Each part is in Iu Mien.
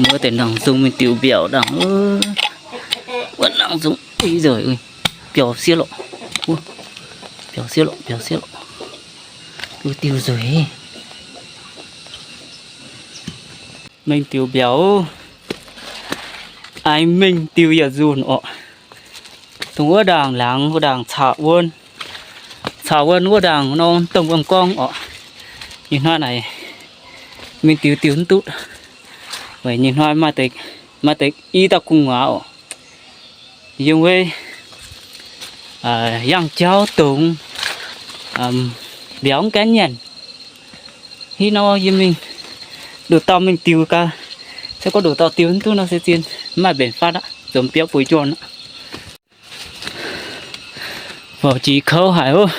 Muoz deix nangc nzung mingh diux mbiauz dangh, wuov nangc nzung ih nzunc biaux sieqv lorqc, biaux sieqv lorqc, biaux sieqv lorqc, diux diux nzueic. Mingh diux mbiauz, aengx mingh diux yietc nzunc orqc. Dongh wuov ndaangc laangz wuov ndaangc caux wuon, caux wuon wuov ndaangc nor domh wuom gorngv orqc. Ih hnoi naaic mingh diux diux mv duqv, weic nyei hnoi maaih deix, maaih deix i dauh gu'nguaaz orqc, yiem wuov yangh jauv dongz, mbiauz mv gaengh nyanc. Ih nor yie mingh nduqc dauh mingh diux gaax, se gorngv nduqc dauh diux mv duqv nor se zien mv maaih mbenc fatv aqv, nzuonx biauv buix jorn aqv. Mborqv jiex kouv haic oc.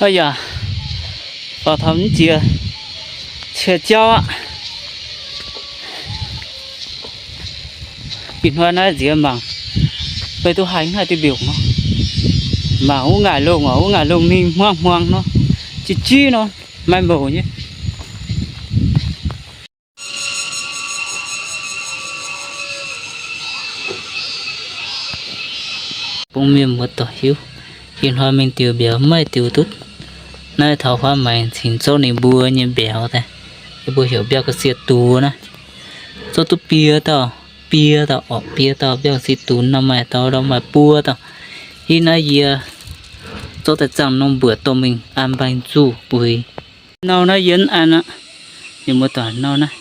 Ov yaac faaux taux mv jiex cie jauv aqv. Ih hnoi naaiv nziex mangc, beiv duqv haih mv haih diuh mbiungc nor. Mangc wuov ngaaic lungh oc, wuov ngaaic lungh mingh hmuangv hmuangv nor, jiv jiv nor, maaih mouc nyei. Bun mienh muoz-doic hiuv, ih hnoi mingh diux mbiauz mv maaih diux duqv. Naaiv taux huaav maengx cingx zorqv ninh mbuo nyei mbiauz daaih, yie mbuo heuc mbiauz ga'sie dux naaiv, zorqv duqv biei dauh, biei dauh orqc, biei dauh mbiauz ga'sie dux nor, maaih dauh nor maaih buo dauh. Ih naaiv yie zorqv daaih zaangh norm mbuoqc dorh mingh an mbaengx-zuqc uix. Nau naaiv yie mv an aqv. Mienh muoz-doic, nau naaiv,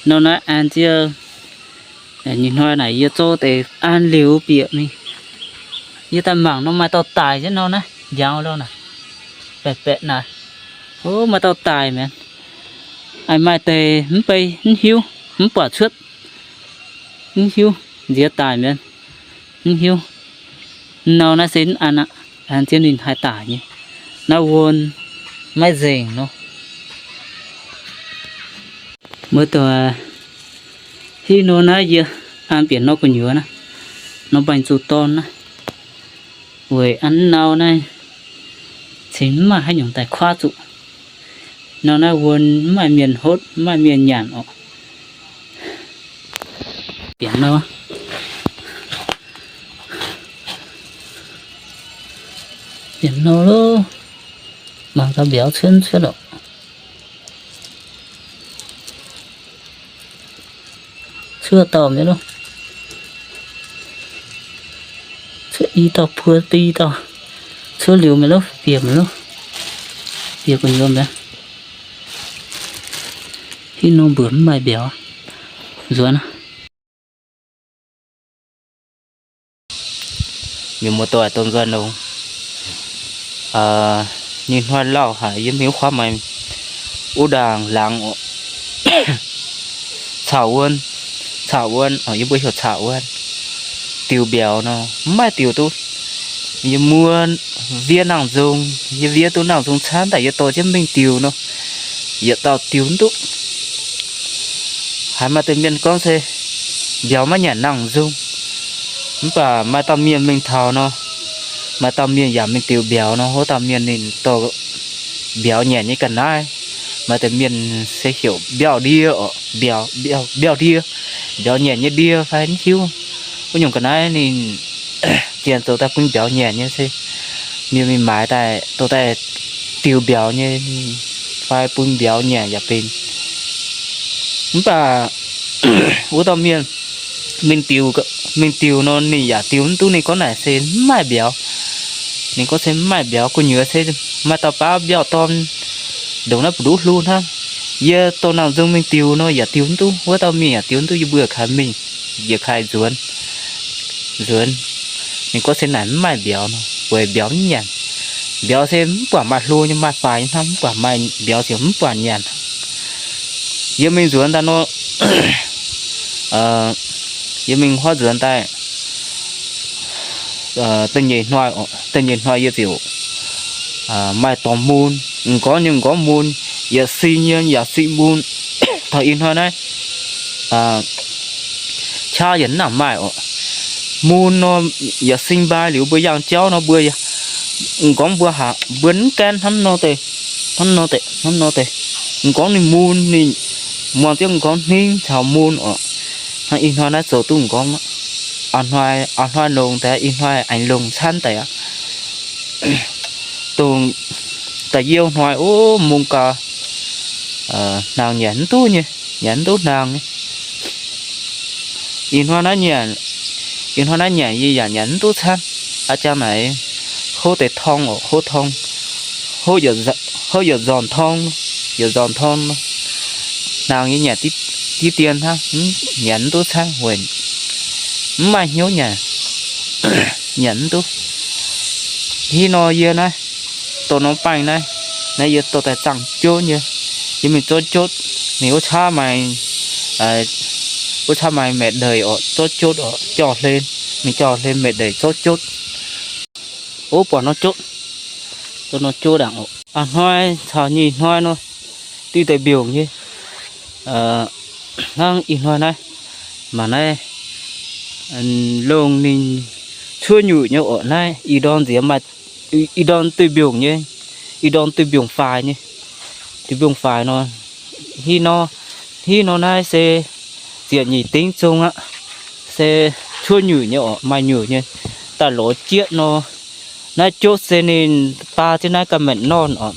nau naaiv an jienv, nyei hnoi naaic yie zorqv deix an liuz bieqc mingh. Yie daaih mangc nor maaih dauh daic jienv nau naaiv, njang lo naaic, baeqc baeqc naaic. O, maaih dauh daic mi'aqv. Aa, maaih deix mv bei mv hiuv, mv buatc cuotv, mv hiuv nziex daic mi'aqv, mv hiuv. Nau naaiv se mv an aqv, an jienv ninh haih daic nyei. Naaiv wuon maiv nzengc nor. Muoz-doic, hiuv nor naaiv yie an bieqc nor gu'nyuoz naaiv, nor mbaengx-zuqc dorn naaiv, weic an nau naaiv cingx mv maaih haaix nyungc daaih kuaaiv zuqc. Nor naaiv wuon mv maaih mienh hotv, mv maaih mienh nyanc orqc. Bieqc nor, bieqc nor loh, mangc gaax mbiauz cuotv cuotv orqc. Cuotv dauh mi'aqv loh. Cuotv i dauh, buo i dauh. Cuotv liuz mi'aqv loh, bieqc mi'aqv loh. Bieqc gu'nyuoz mi'aqv. Hitv nor mbuoqc mv maaih mbiauz. Nzuonx aqv. Mienh muoz-doic, domh nzuonx longx. Ninh hnoi lauh haic, yie mingh wuov huaav maengx wuov ndaangc laangz oc. Caux wuon, caux wuon, yie mbuo heuc caux wuon, diux mbiauz nor, mv maaih diux duqv. Yie muonh wiev nangh nzung, yie wiev duqv nangh nzung camv daaih yie dorh jienv mingh diux nor, yietc dauh diux mv duqv. Haiz maaih deix mienh gorngv se mbiauz maiv nyanc nangh nzung. Mv baac maaih dauh mienh mingh taux nor, maaih dauh mienh yaac mingh diux mbiauz nor, wuov dauh mienh ninh dorh mbiauz nyanc nyei ga'naaiv. Maaih deix mienh se heuc mbiauz ndie oc, mbiauz, mbiauz, mbiauz ndie, mbiauz nyanc nyei ndie fai mv hiuv. Wuov nyungc ga'naaiv ninh janx zoux daaih bun mbiauz nyanc nyei se mienh mingh maaiz daaih, dorh daaih diux mbiauz nyei fai bun mbiauz nyanc yaac benx. Mv baac wuov dauh mienh mingh diux, mingh diux nor ninh yaac diux mv duqv. Ninh gorngv naaic se mv maaih mbiauz. Ninh gorngv se mv maaih mbiauz gu'nyuoz se maaih dauh baav mbiauz dorn ndongc naaiv mbu'ndongx hlo hnangv. Yie dorh nangh nzung mingh diux nor yaac diux mv duqv, wuov dauh mienh yaac diux mv duqv, yie mbuo yaac kaaix mingh, yaac kaaix nzuonx, nzuonx. Ninh gorngv se naaic mv maaih mbiauz nor, weic mbiauz mv nyanc. Mbiauz se mv baac maaih hlo nyei, maaih faix nyei hnangv, mv baac maaih mbiauz ziouc mv baac nyanc. Yie mingh nzuonx daaih nor, yie mingh huaav nzuonx daaih, Da'nyeic hnoi, da'nyeic hnoi yie ziouc maaih dorngx mun. M'nqorngv nyei m'nqorngv mun, yaac sing nyei yaac sing mun. Taux ih hnoi naaiv, qaqv yaac mv nangc maaih oc. Mun nor, yaac sing mbai liuz mbuo yangh jauv nor mbuo, m'nqorngv mbuo haiz mbuo mv gaengh hnamv nor deix, hnamv nor deix, hnamv nor deix. M'nqorngv ninh mun, ninh muangx jienv m'nqorngv hmingv caux mun oc. Hnangv ih hnoi naaiv zoux duqv m'nqorngv, a'hnoi, a'hnoi longx deix, ih hnoi aengx longx camv deix aqv. Dongh da'yietv hnoi, o, mun gau, hnaangx nyanc mv duqv nyei, nyanc mv duqv hnaangx nyei. Ih hnoi naaiv nyanc, ih hnoi naaiv nyanc yie yaac nyanc mv duqv camv. A'jang naaic hov deix torng oc, hov torng, hov yaac nzormc torng, yaac nzormc torng. Hnaangx yie nyanc diqv dien hnangv, nyanc mv duqv camv weic mv maaih hnyouv nyanc, nyanc mv duqv. Hnangv nor yie naaiv, dorh norm baengh naaiv, naaiv yie dorh daaih zaangh jotv nyei. Yie mingh zorqv jotv, mingh wuov qaqv maaih, wuov qaqv maaih maengc ndeic oc, zorqv jotv oc, jauv-hlen, mingh jauv-hlen maengc ndeic zorqv jotv. Ov, buatc nor jotv, dorh nor jotv ndaangc oc. A'hnoi caux nyic hnoi nor, diuh deix mbiungc nyei. Hnangv ih hnoi naaiv, mangc naaiv, longh ninh cuotv nyuic nyei oc. Naaiv ih ndorm nziex maaih, ih ndorm diuh mbiungc nyei, ih ndorm diuh mbiungc faix nyei, diuh mbiungc faix nor. Hnangv nor, hnangv nor naaiv se ziepc nyeic dingv zong aqv, se cuotv nyuic nyei oc, maaih nyuic nyei. Daaih lorz jieqv nor, naaiv jotv se ninh baa jienv naaiv ganh maengc norn oc.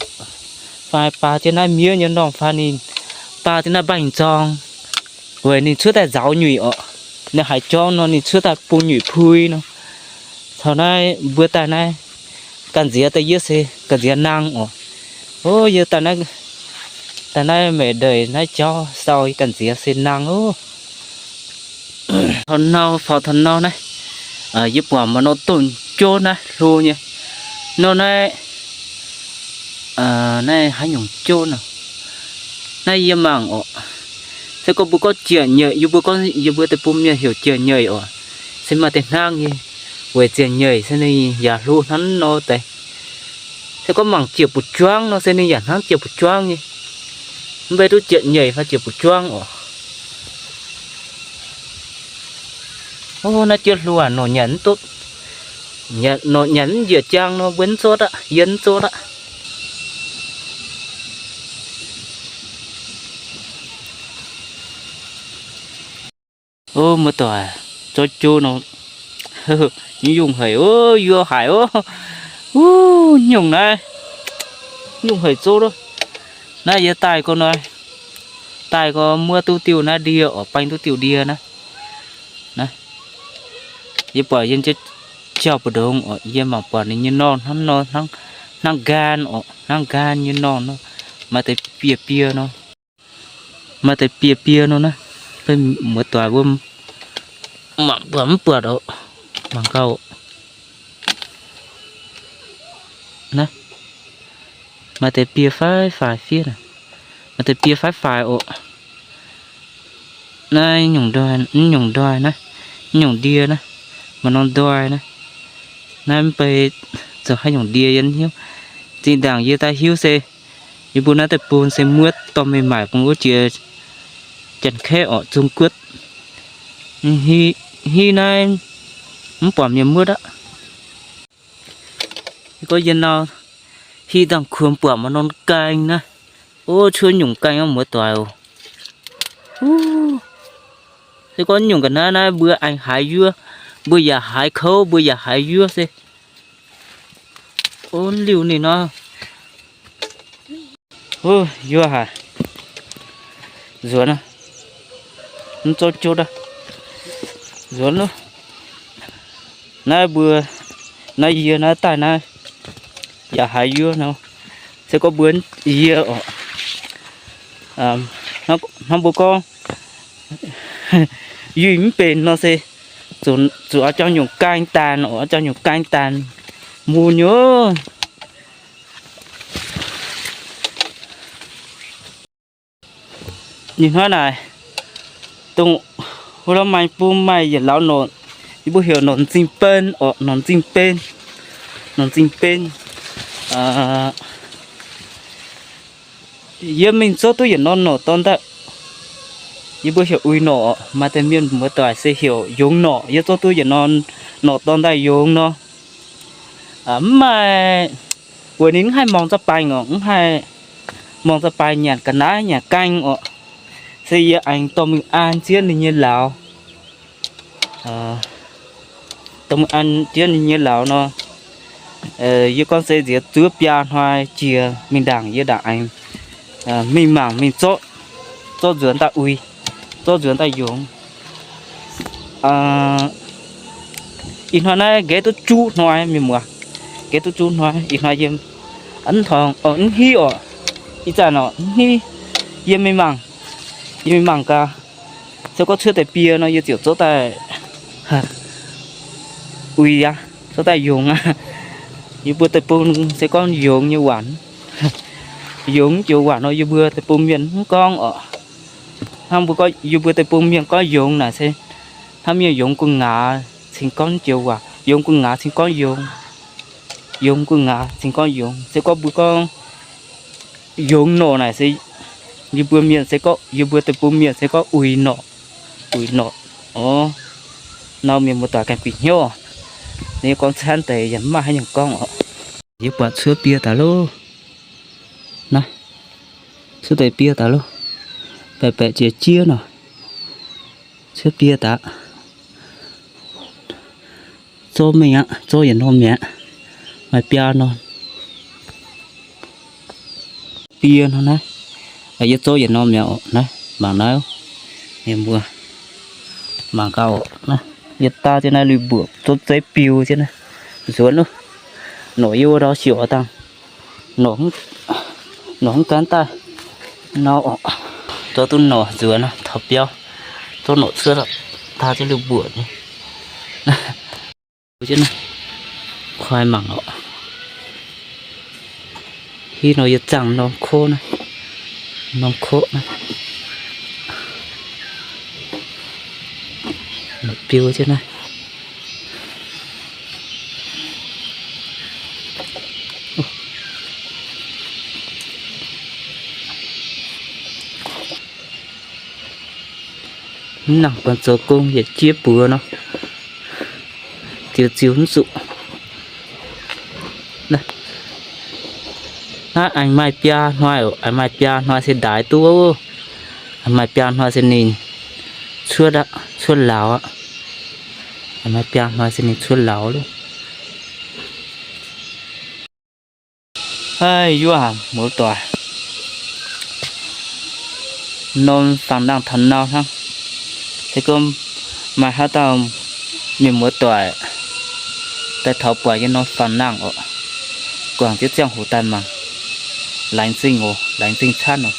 Fai baa jienv naaiv miev nyei norm fai ninh baa jienv naaiv mbaengx-nzorng, weic ninh cuotv daaih nzaaux nyuic oc. Ninh haiz jorngv nor ninh cuotv daaih bung nyuic pui nor. Taux naaiv mbuo daaih naaiv ganh nziex daaih yie se ganh nziex nangh oc. O, yie daaih naaiv, daaih naaiv maengc ndeic naaiv jauv sau ganh nziex se nangh oc. Taux nau, faaux taux nau naaiv, yie buatc maaih norm domh jov naaiv hlo nyei. Nor naaiv, naaiv haaix nyungc jov nor? Naaiv yie mangc oc. Se gorngv mbuo gorngv ziepc nyeic, yie mbuo gorngv, yie mbuo deic-bung mienh heuc ziepc nyeic oc. Se maaih deix hnangv nyei, weic ziepc nyeic se ninh yaac hlo hnangv nor deix. Se gorngv mangc ziepc buoz juangv nor se ninh yaac hnangv ziepc buoz juangv nyei. Mv baac duqv ziepc nyeic fai ziepc buoz juangv oc. O, naaiv jov hlo aac, nor nyanc mv duqv, nor nyanc mv njiec jaang nor mbuo mv zorqv aqv, yie mv zorqv aqv. O, muoz-doic, zorqv jov nor, nyungc haic, o, yuo haic, o, nyungc naaiv, nyungc haic zov loh. Naaiv yie daaih gorx nor, daaih gorx muov duqv diuh naaiv ndie oc, baeng duqv diuh ndie naaiv. Naaiv, yie buatc yie jauv mbu'ndongx oc, yie mangc buatc ninh nyei norm hnangv nor, hnangv nqaan oc, hnangv nqaan nyei norm nor, maaih deix biei biei nor. Maaih deix biei biei nor naaiv, muoz-doic mbuo mangc buatc mv buatc oc, mangc gauh. Naaiv, maaih deix biei faix faix fiev naaiv, maaih deix biei faix faix oc. Naaiv nyungc ndoi, mv nyungc ndoi naaiv, mv nyungc ndie naaiv, maaih norm ndoi naaiv. Naaiv mv bei zoux haaix nyungc ndie yie mv hiuv. Zinh ndaangc yie daaih hiuv se yie mbuo naaiv deic-bung se muotv dorh mingh maaic bun wuov jiex Janx-Kaeqv oc, Zung Guotv. Hiv naaiv mv buatc mienh muotv aqv. Gorngv yie nor, hiv dangh kuom buatc maaih norm gaeng naaiv. O, cuotv nyungc gaeng aqv muoz-doic oc. Se gorngv nyungc ga'naaiv naaiv mbuo aengx haiz yuov, mbuo yaac haiz kouv, mbuo yaac haiz yuov se. O, liuh ninh nor. O, yuov haic. Nzuonx, mv zorqv jotv aqv. Nzuonx loh. Naaiv mbuo, naaiv yie naaiv daaih naaiv yaac haiz yuov nor. Se gorngv mbuo yie oc, hnangv mbuo gorngv yuih mv benx nor se zuqc oix jangx nyungc gaeng daanh oc, oix jangx nyungc gaeng daanh mun nyei. Ninh hnoi naaic, dongh wuov lorz maaih bung maaih yietc lauz nor, Yie mbuo heuc norqc m'zing ben orqc, norqc m'zing ben, norqc m'zing ben. Yie mingh zorqv duqv yietc norm norqc dorn daaih. Yie mbuo heuc uix norqc, maaih deix mienh muoz-doic se heuc yungz norqc. Yie zorqv duqv yietc norm norqc dorn daaih yungz nor. Mv maaih, weic ninh mv haih morngh za'baengh orqc, mv haih morngh za'baengh nyanc ga'naaiv nyanc gaeng orqc. Se yie aengx dorh mingh an jienv ninh nyei lauz. Dorh mingh an jienv ninh nyei lauz nor, yie gorngv se nziex zuov biaa hnoi jiex mingh ndaangc yie ndaangc aengx mingh mangc mingh zorqv, zorqv nzuonx daaih uix, zorqv nzuonx daaih yungz. Ih hnoi naaiv nqaeqv duqv juqv hnoi, mienh muoz, nqaeqv duqv juqv hnoi. Ih hnoi yie mv hiv orqc, ih zanc orqc mv hiv. Yie mingh mangc, yie mingh mangc gaax, se gorngv cuotv deix biei nor yie ziouc zorqv daaih uix aqv, zorqv daaih yungz aqv. Yie mbuo deic-bung se gorngv yungz nyei waac, yungz joux waac nor yie mbuo deic-bung mienh mv gorngv orqc. Hnangv mbuo gorngv, yie mbuo deic-bung mienh gorngv yungz naaic se hnangv mienh yungz gu'nguaaz cingx gorngv joux waac, yungz gu'nguaaz cingx gorngv yungz, yungz gu'nguaaz cingx gorngv yungz. Se gorngv mbuo gorngv yungz norqc naaic se yie mbuo mienh se gorngv, yie mbuo deic-bung mienh se gorngv uix norqc, uix norqc. Orv, nor mienh muoz-doic ganh bieqc hnyouv. Ninh gorngv camv deix yaac mv maaih haaix nyungc gorngv orqc. Yie buatc cuotv biei daaih loh. Naaiv, cuotv deix biei daaih loh. Baeqc baeqc jiex jieqv nor. Cuotv biei daaih. Zorqv mingh aqv, zorqv yietc norm mi'aqv. Maaih biaa norm biei nor naaiv. Yie zorqv yietc norm mi'aqv orqc. Naaiv mangc naaiv, mienh mbuo mangc gaax orqc. Naaiv yie daaih jienv naaiv lui-mbuoqc zorqv zeiv biu jienv naaiv, nzuonx loh. Norqc yie wuov ndau siouc dangh, norqc mv gan daaih nor orqc. Zorqv duqv norqc nzuonx taux biauv, zorqv norqc cuotv daaih jienv lui-mbuoqc nyei. Jienv naaiv, kuaai mangc orqc. Hiuv nor yie zaangh norm kov naaiv, norm kov naaiv, biu jienv naaiv. Mv nangc buatc zoux gong yietc jieqv buoz nor, ziux ziux mv zuqc. Naaiv aengx maaih biaa hnoi, aengx maaih biaa hnoi se ndaix duqv. Aengx maaih biaa hnoi se ninh cuotv aqv, cuotv lauz aqv. Aengx maaih biaa hnoi se ninh cuotv lauz loh. Haiz yuoqv muoz-doic, norm fangx nangh taux nau hnangv. Se gorngv maaih haaix dauh mienh muoz-doic daaih taux buatc yie norm fangx nangh orqc, guangc jienv ziangh hoc daaih mangc. Laengz zingh oc, laengz zingh camv oc.